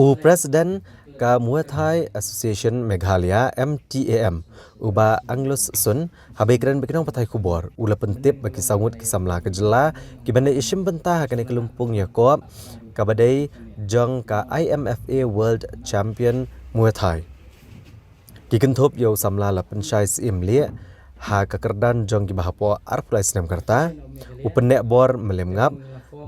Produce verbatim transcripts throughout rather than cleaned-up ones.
U President ka Muay Thai Association Meghalaya, M T A M, u Bah Anglus Sun, haba ïakren bad ki nongpathai khubor, u la pyntip ba ki saw ngut ki samla ka jylla kiban da ïashim bynta ha kane ka lympung ïakob kaba dei jong ka I M F A World Champion Muay Thai. Ki kynthup ïa u samla Lapynshai Syiemlieh ha ka kyrdan jong kiba hapoh arphew lai snem ka rta, u Pyneh Bor Mylliem Ngap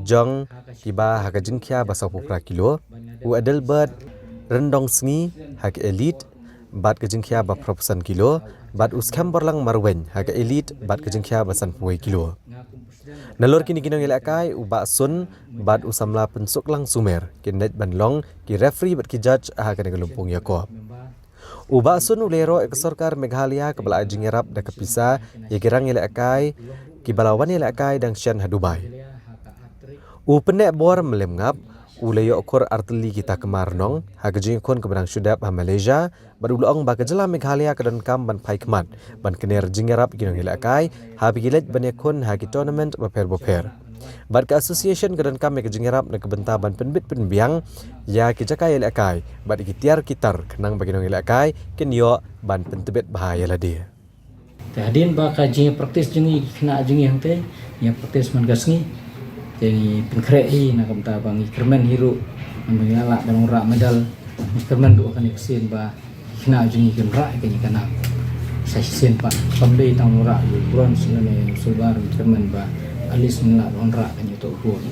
jong kiba ha ka jingkhia ba sawphew phra kilo, u Adelbert Ryndongsngi ha ka elite bad ka jingkhia ba phraphew san kilo, bad u Skhem Borlang Marwein ha ka elite bad ka jingkhia ba sanphew wei kilo. Nalor kine ki nongïalehkai, u Bah Sun bad u samla Pynsuklang Sumer kin leit ban long ki referee bad ki judge ha kane ka lympung ïakob. U Bah Sun u la ïaroh ïa ka sorkar Meghalaya kaba la ai jingïarap da ka pisa ïa ki rangïalehkai kiba la wan ïalehkai dang shen ha Dubai. U Pyneh Bor Mylliem Ngap u la ïoh khur artylli ki takma rnong ha ka jingïakhun kaba dang shu dep ha Malaysia, bad u la ong ba ka jylla Meghalaya ka donkam ban phai khmat ban kner jingïarap ïa ki nongïalehkai haba ki leit ban ïakhun ha ki tournament bapher bapher. Bad ka association ka donkam ïa ka jingïarap na ka bynta ban pynbit pynbiang ïa ki jaka ïalehkai bad ïa ki tiar ki tar khnang ba ki nongïalehkai kin ïoh ban pyntbit bha ïa lade. Te hadien ba ka jingïa practice jong ngi, ki khynnah jong ngi hangtei, ngi ïa practice man ka sngi. Te ngi pynkhreh hi na ka bynta ba ngi kyrmen hi ruh, namar ngi la lah ban wanrah medal, ngi kyrmen ruh ha kane ka sien ba ki khynnah jong ngi kin rah ïa kane ka nam. Sa shisien pat, kam dei tang wanrah ïa u bronze lane u silver, ngi kyrmen ba at least ngin lah ban wanrah kane uto u gold.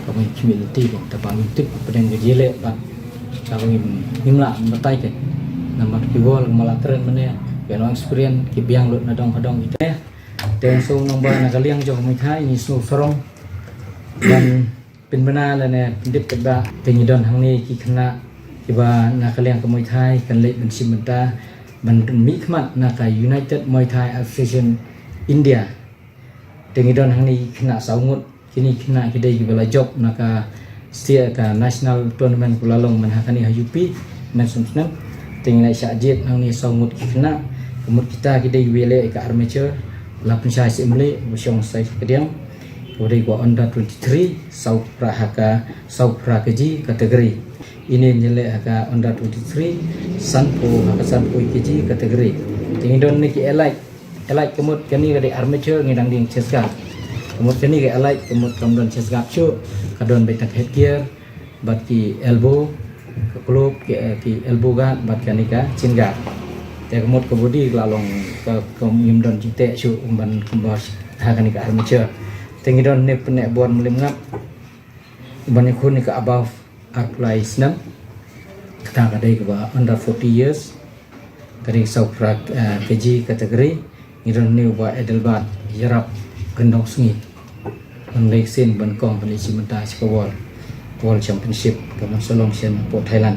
Kaba ngi khmih lynti kan, te ba ngim tip hapdeng ka jingïaleh pat kaba ngim, ngim lah ban batai kan. Namar ki bor ma la kren mynne, ki long experience, ki biang lut na dong ha dong kita. Te shu nang ba na ka liang jong ka Muay Thai ngi shu sarong ban pynbna lane pyndep katba te ngi don hangne ki khynnah kiba na ka liang ka Muay Thai kan leit ban shim bynta ban mihkhmat na ka United Muay Thai Association India. Te ngi don hangne ki khynnah saw ngut, kine ki khynnah ki dei kiba la jop na ka state, ka national tournament kaba la long man ha kane ha U P, man snem snem. Te ngi la shah jied hangne saw ngut ki khynnah, ka mut kita ki dei kiba leh ka armature, Lapynshai Syiemlieh, ba shong sha Kadiang, kaba dei ka under twenty-three, saw phra ha ka, saw phra kg category. Ine ngi leh ha ka under twenty-three, sanphew ha ka sanphew kg category. Te ngi don ne ki elite, elite ka mut kane ka dei armature ngi dang ding chest guard. Ka mut kane ka elite ka mut kam don chest guard shuh, ka don beit tang headgear, bad ki elbow, ka club, ki, eh, ki elbow guard, bad kane ka chin guard. Te ka mut ka body ka la long ka, ka ngim don jingteh shuh ban kumba ha kane ka armature. Te ngi don ne Pyneh Bor Mylliem Ngap ban ïakhun ne ka above arphew lai snem. Kata ka dei kaba under forty years. Ka dei saw phra, eh, kg category. Ngi don ne u Bah Adelbert Ïarap Ryndongsngi. Ban leit sien ban kong ban leit shim bynta sha ka World, World Championship kaban sa long shen hapoh Thailand.